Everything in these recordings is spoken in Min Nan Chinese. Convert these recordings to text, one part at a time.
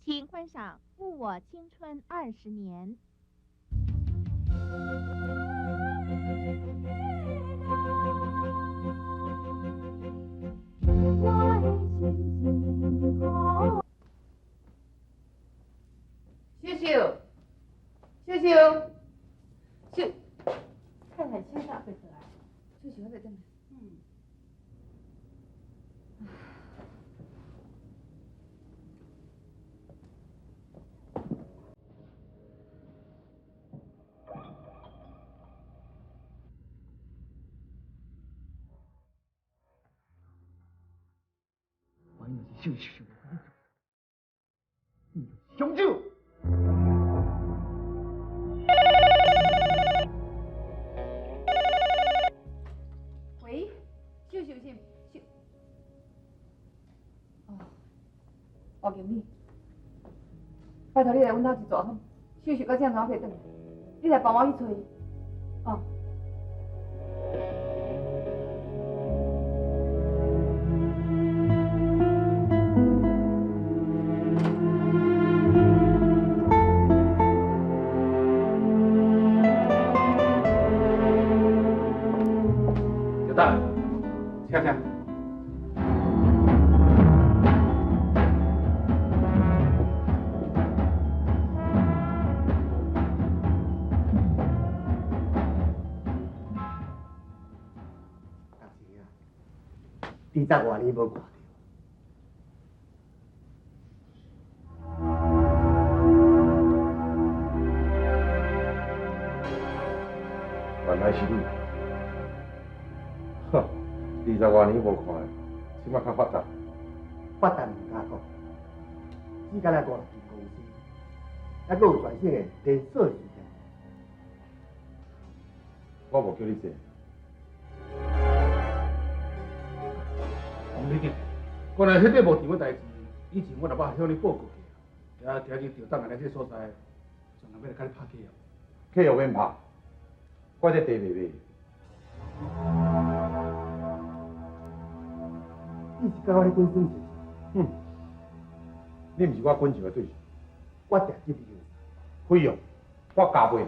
請觀賞《誤我青春二十年》。秀秀，秀秀，秀，太太先生回来，秀秀还袂转来。嗯。秀秀，你上酒。喂，秀秀是秀，哦，王经理，拜托你来阮兜一逝，秀秀到这怎袂转来？你来帮我去揣伊，哦。请听。阿姊啊，二十外年无看著，原來是你。哼，二十外年無看，這擺較發達。發達毋敢講，只干焦五六間公司，猶閣有全省的連鎖事業。我無叫你坐。王理長，原來彼塊無錢的代誌，以前我就捌向你報告過啊。今日調檔來這個所在，專門欲來共你拍契約。契約免拍，我這地袂賣。你是共我咧滾耍是？哼，你毋是我滾錢的對象。我定執你費用我加倍，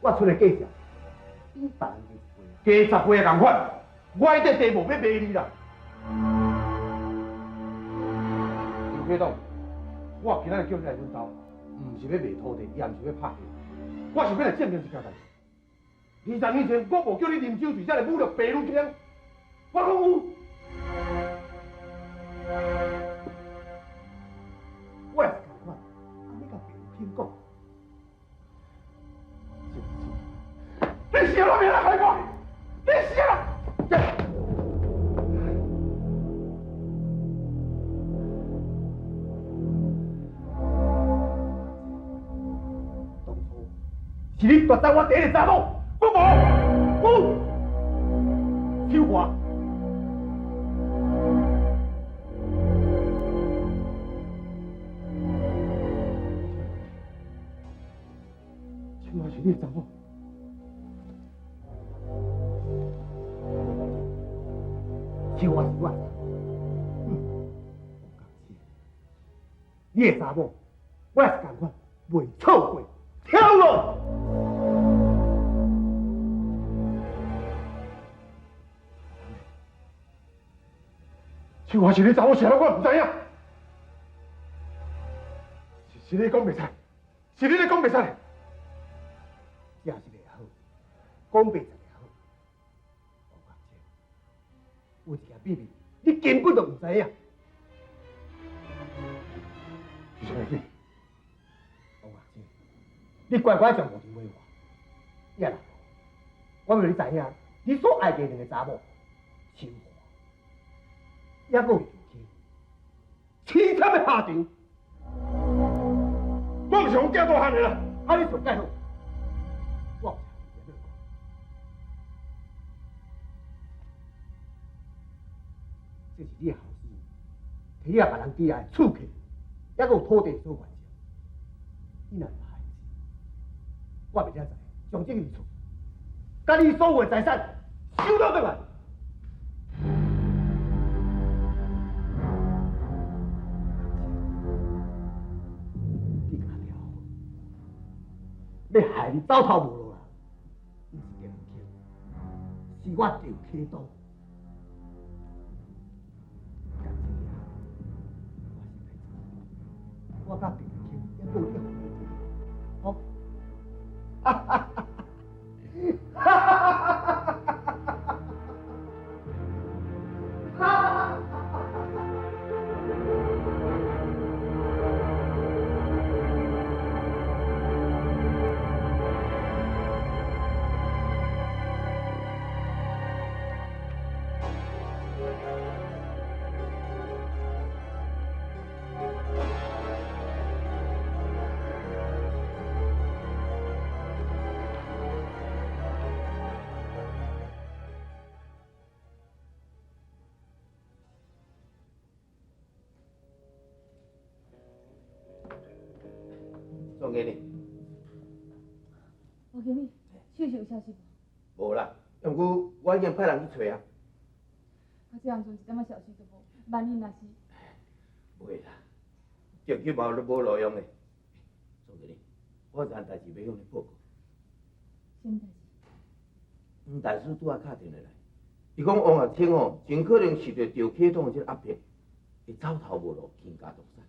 我出的價錢比別人低一倍。加十倍也仝款，我這地無欲賣你啦。林科長，我今仔日叫你來阮兜，毋是欲賣土地，也毋是欲拍契，我是欲來證明一件代誌。20年前，我無叫你啉酒醉，才來侮辱白女卿，我講有。我也是仝款，啊，你共白女卿講，是不是？你死了命來害我！你死了！當初是你奪走我第一個查某，我無，我秋華。秋華是你的查某，秋華是我的查某。你的查某，我也是仝款，袂錯過，跳咯！秋華是你查某，啥人我毋知影。是你講袂使，是你咧講袂使。這是袂好，講白也好。王國清，有一件秘密，你根本就毋知影。是啥物？王國清，你乖乖將五張賣我，也若無，我欲予你知影，你所愛的兩个查某，秋華，猶閣有凄慘的下場。我毋是予囝大漢的啦，啊！你上蓋好，我有啥物欲講？這是你的後生，提你別人底下的厝客，猶閣有土地所權者，你若毋害我明仔載將這間厝，佮你所有的財產收倒轉來。要害你走投無路啦，毋是鄭文慶，是我赵啟東。感情啊，我先來做，我佮鄭文慶猶閣有一份緣分，好。哈哈哈哈哈哈！总经理，王经理，秀秀有消息无？无啦，毋过我已经派人去揣啊。啊，这当阵一点仔消息都无，万一若是……袂啦，证据嘛无路用的。总经理，我有件代志欲向你报告。啥物代志？黄大师拄仔敲电话来，伊讲王学清吼，真可能受著赵启东的这个压迫，会走投无路，倾家荡产。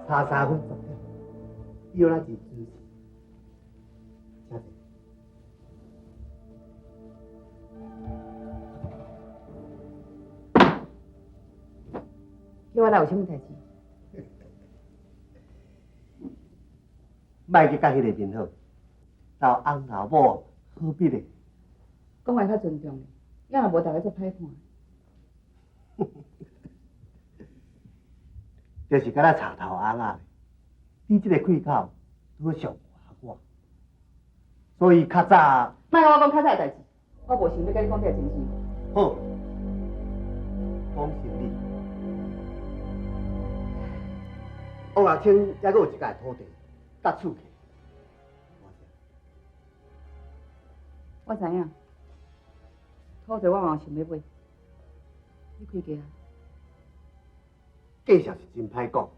差3分10点，你有哪真准时？请坐。叫我来有啥物代志？莫去佮彼个面好，斗翁老母何必呢？讲话较尊重咧，也若无逐家足歹看。就是敢若插头翁仔，你这个开口拄好上我，所以较早。莫共我讲较早的代志，我无想欲佮你讲这个情事。好，讲生理。王亚清犹阁有一间土地，佮厝契。我知影，土地我嘛想欲买，你开价啊？价钱是真歹讲。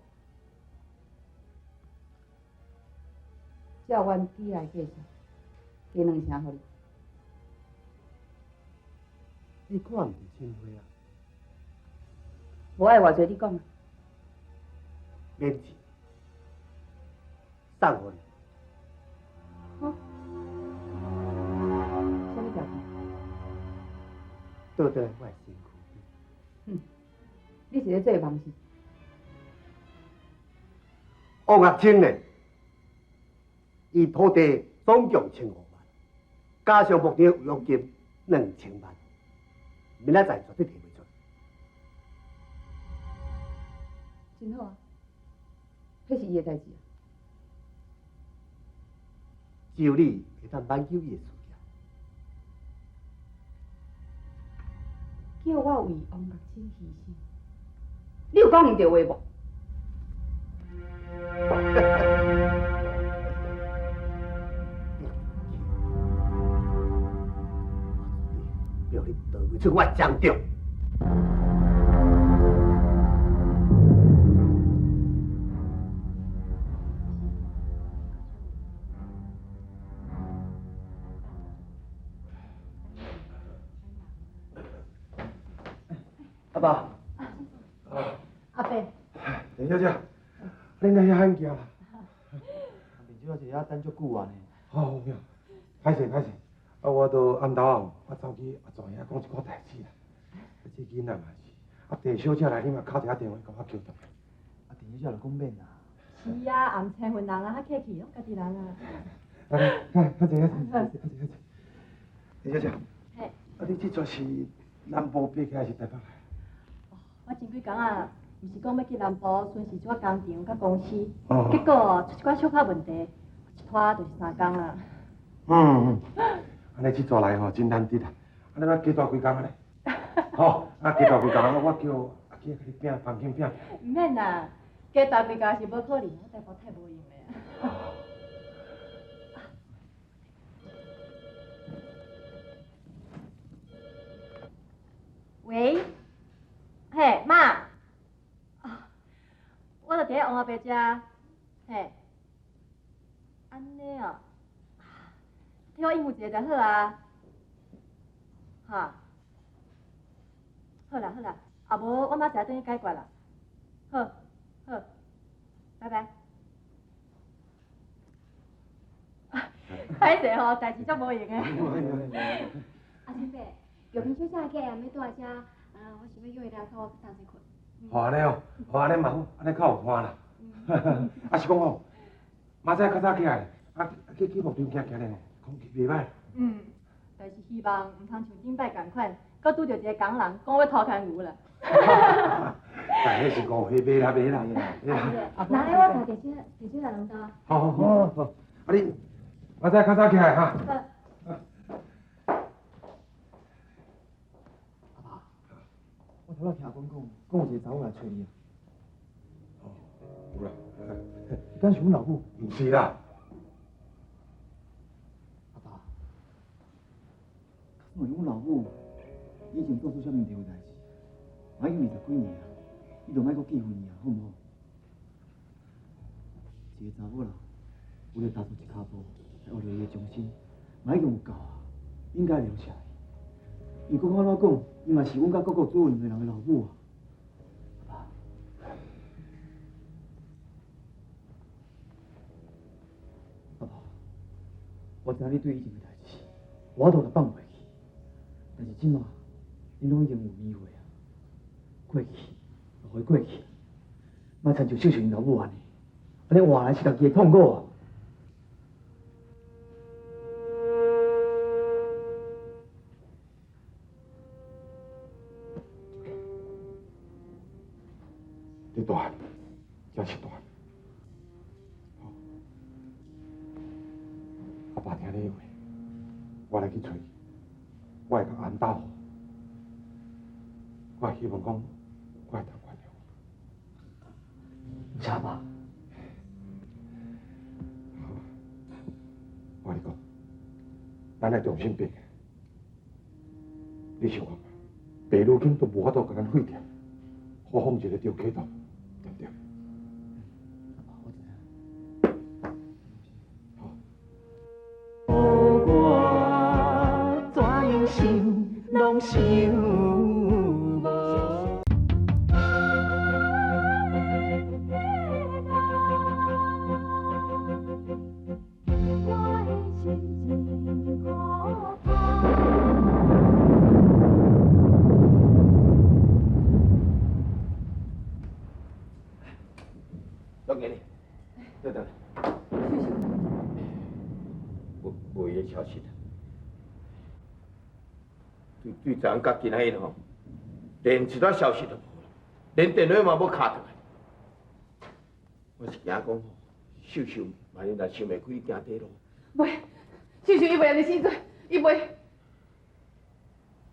照阮寄来价钱，加2成予你。你看毋是真花啊？无爱偌济，你讲啊。免钱，送予你。好，啥物条件？倒转来我的身躯。哼，你是咧做梦是？王学清呢？伊土地总共1500万，加上牧场违约金2000万，明仔载绝对提袂出。真好啊，彼是伊的代志啊。只有你会当挽救伊的事业。叫我为王学清牺牲，你有讲毋对话无？我绝对你逃袂出我掌中。阿爸，阿伯，林小姐，你哪遐罕行啦？面小姐伫遐等足久啊呢。好，有影，歹势歹势，啊，我都暗头啊，我走去阿祖遐讲一寡代志啦。这囡仔嘛是，啊，郑小姐来，你嘛敲一下电话，共我叫转来。啊，郑小姐就讲免啦，是啊，也毋青云人啊，較客氣，攏家己人啊。來，來，較濟較濟，較濟較濟。李小姐，嘿，啊，你這逝是南部飛起來還是台北來？我前幾工啊，毋是講欲去南部巡視一寡工廠佮公司，哦結果出一寡小可問題，一拖就是三工啊。嗯嗯，按呢這逝來吼真難得啊！按呢咱加蹛幾工按呢？吼，啊加蹛幾工，我叫阿姐共你摒房間摒。毋免啦，加蹛幾工是無可能，我台北太無閒的。喂，嘿，媽，啊，我就佇咧王阿伯遮，嘿，按呢哦，替我應付一下就好啊，哈，好啦好啦，啊無我明仔載轉去解決啦，好，好，拜拜。歹勢吼，代誌足無閒的。阿新伯，玉萍小姐今日欲倒來遮，啊，我想欲約伊來佮我同齊睏。好按呢哦，好按呢嘛好，按呢較有伴啦。啊是講吼，明仔載較早起來，啊去去牧場行行咧吼，空氣袂歹。嗯，但是希望毋通像頂擺仝款，閣拄著一個工人講欲偷牽牛啦。但彼是誤會，袂啦袂啦。那咧，我坐地鐵，地鐵來攏兜。好好好好，啊你明仔載較早起來哈。阿爸，我頭拄聽阿公講，講有一个查某來揣你啊。哦，有啦。敢是阮老母？毋是啦。阿爸，假使阮老母以前做出啥物毋對的代誌，嘛已經二十幾年啊，你就莫閣記恨伊啊，好毋好？一个查某人為著踏出一跤步來換著伊的終身，嘛已經有夠啊，應該留下來。伊講按怎講，伊嘛是阮佮國國主兩个人的老母啊。阿爸，阿爸，我知影你對以前的代誌，無法度共放袂去，但是這馬，恁攏已經有機會啊，過去就予伊過去，莫親像秀秀𪜶老母按呢，按呢換來是家己的痛苦啊。你大漢，真是大漢。阿爸聽你的話，我來去揣伊，我會共安鬥好。我希望講，我會當原諒伊。毋是阿爸，我共你講，咱來重新爬起來。你想看覓，白如今都無法度共咱廢掉，何況一个張啟東，對毋對？阿爸，我知影。我怎樣想，攏想無。我的心真苦痛。總經理，等等。無無伊个消息。對對，昨昏佮今仔日吼，連一寡消息都無，連電話嘛欲敲轉來。我是驚講吼，秀秀萬一若想袂開行短路。袂，秀秀伊袂按呢死罪，伊袂。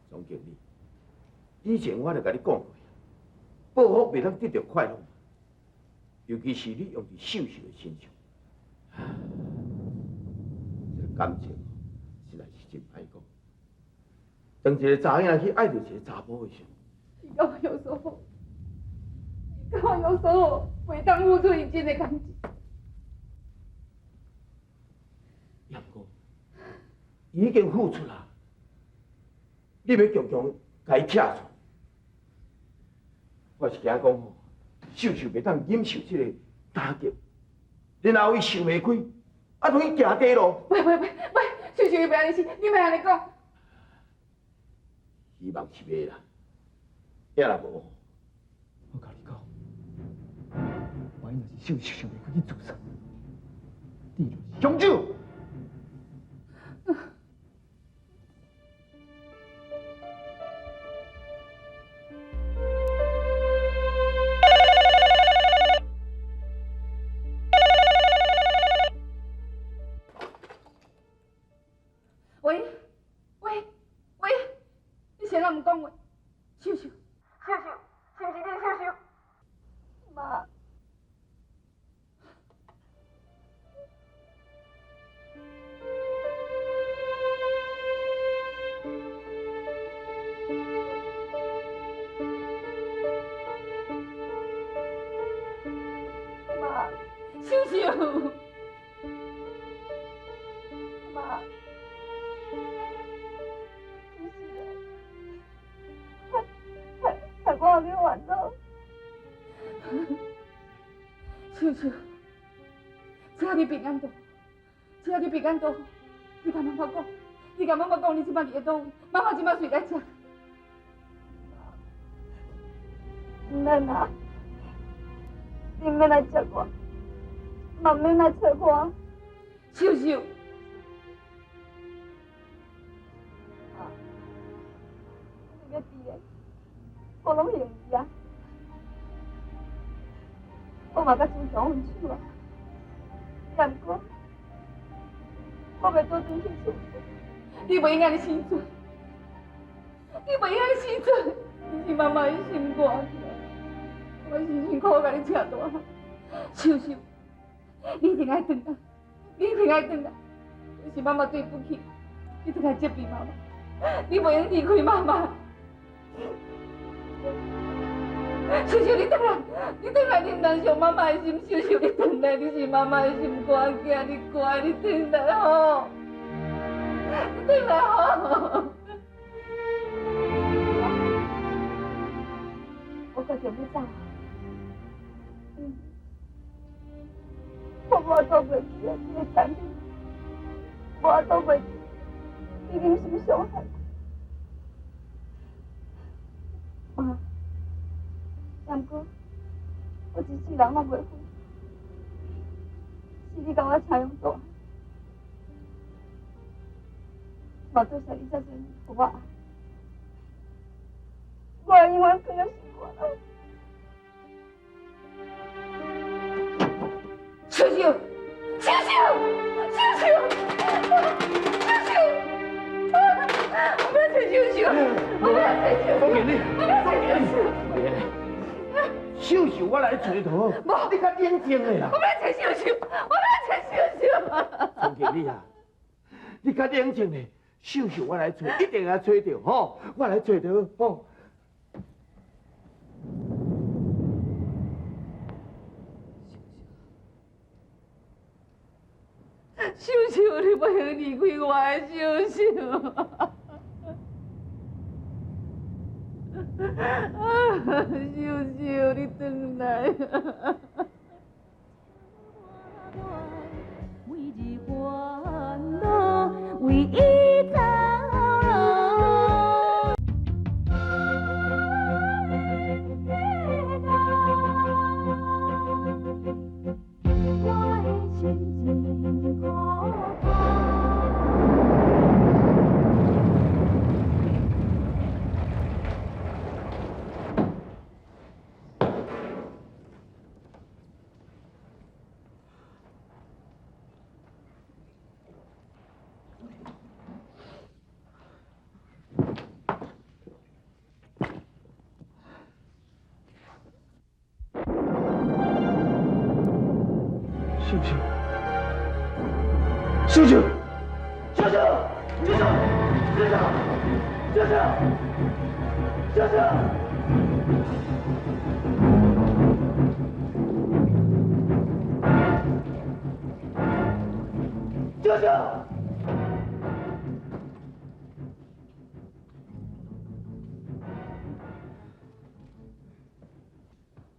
總經理，以前我就共你講過，報復袂當得著快樂，尤其是你用佇秀秀的身上，這個感情實在是真歹講。當一个查某囝去愛著一个查埔的時陣，伊佮我有所好，伊佮我有所好，袂當付出伊真的感情。也毋過，伊已經付出啦，你欲強強共伊拆出，我是驚講吼，秀秀袂當忍受這個打擊，然後伊想袂開，啊，就去行短路。袂袂袂袂，秀秀伊袂按呢死，你莫按呢講。希望是袂啦，也若無，我共你講，爸伊若是秀秀想袂开去自杀，你就是凶手。喂喂喂，你先咱毋讲话，秀秀，秀秀，是毋是你秀秀？妈。妈，秀秀，妈。我去烦恼。秀秀，只要你平安倒，只要你平安倒，你共妈妈讲，你共妈妈讲，你这摆伫咧佗位，妈妈这摆随来遮。毋免啦，你毋免来接我，嘛毋免来揣我。秀秀。啊，你要伫的，我拢会用伊啊。我嘛佮朱强分手啊，也毋过我袂倒转去厝。你袂用按呢生罪，你袂用按呢生罪，你是妈妈的心肝，我辛辛苦苦共你疼大汉。秀秀，你一定爱转来，你一定爱转来。是妈妈对不起，你转来责备妈妈，你袂用离开妈妈。秀秀，你转来，你转来，你毋通伤妈妈的心。秀秀，你转来，你是妈妈的心肝囝，你乖，你转来吼，你转来吼。我决定欲走，我无做袂起啊，这个残忍，无做袂起，你忍心伤害我。妈，毋过我一世人拢袂悔，是你共我请养大，嘛多谢你遮济年予我爱，我会永远囥佇心肝内。秀秀，秀秀，秀秀，秀秀，我欲揣秀秀，我欲揣秀秀，总经理，我欲揣秀秀。秀秀，我来揣就好。无，你较冷静的啦。我欲揣秀秀，我欲揣秀秀。总经理啊，你较冷静的，秀秀我来揣，一定会揣著吼，我来揣著吼。秀秀，你袂用离开我的秀秀。啊，秀秀，你转来。每日烦恼为伊操劳。我的心真苦苦。秀秀，秀秀，秀秀，秀秀，秀秀，秀秀，秀秀。秀秀。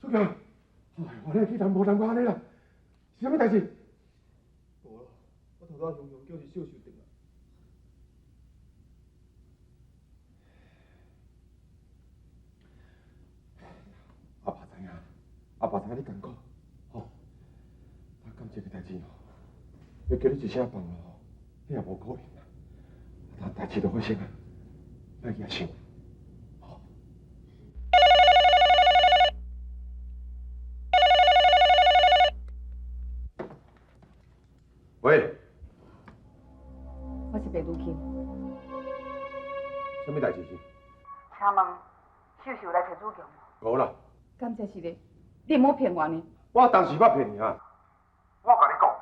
祖强，哎，我咧去谈无谈过按呢啦，是啥物代志？无啦，我头拄仔雄雄叫是秀秀转来。阿爸知影，阿爸知影你艰苦，吼，這個代誌吼，欲叫你一聲放吼，你也無可能啦。但代誌都發生啊，莫去遐想。喂，我是白如琴。啥物代誌是？請問秀秀來揣子強無？無啦。敢這是咧？你毋好騙我呢。我當時捌騙你啊！我共你講，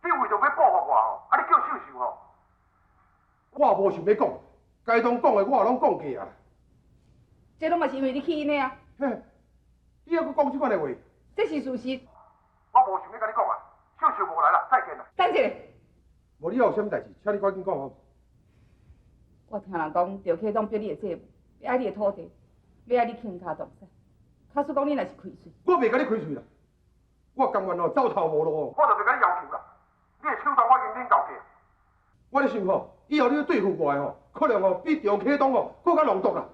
你為著欲報復我吼，啊你叫秀秀吼，我無想欲講，該當講的我攏講過啊。這攏嘛是因為你起因的啊！嘿，你猶閣講這款的話？這是事實。我無想欲共你講啊，秀秀無來啦，再見啦。等一下。無你還有啥物代誌，請你趕緊講吼。我聽人講，趙啟東逼你的債務，欲愛你的土地，欲愛你傾家蕩產。假使講你若是開喙，我袂共你開喙啦。我甘願吼走投無路，我就袂共你要求啦。你的手段我已經恁到過。我咧想吼，以後你欲對付我的吼，可能吼比趙啟東吼閣較濃毒啦。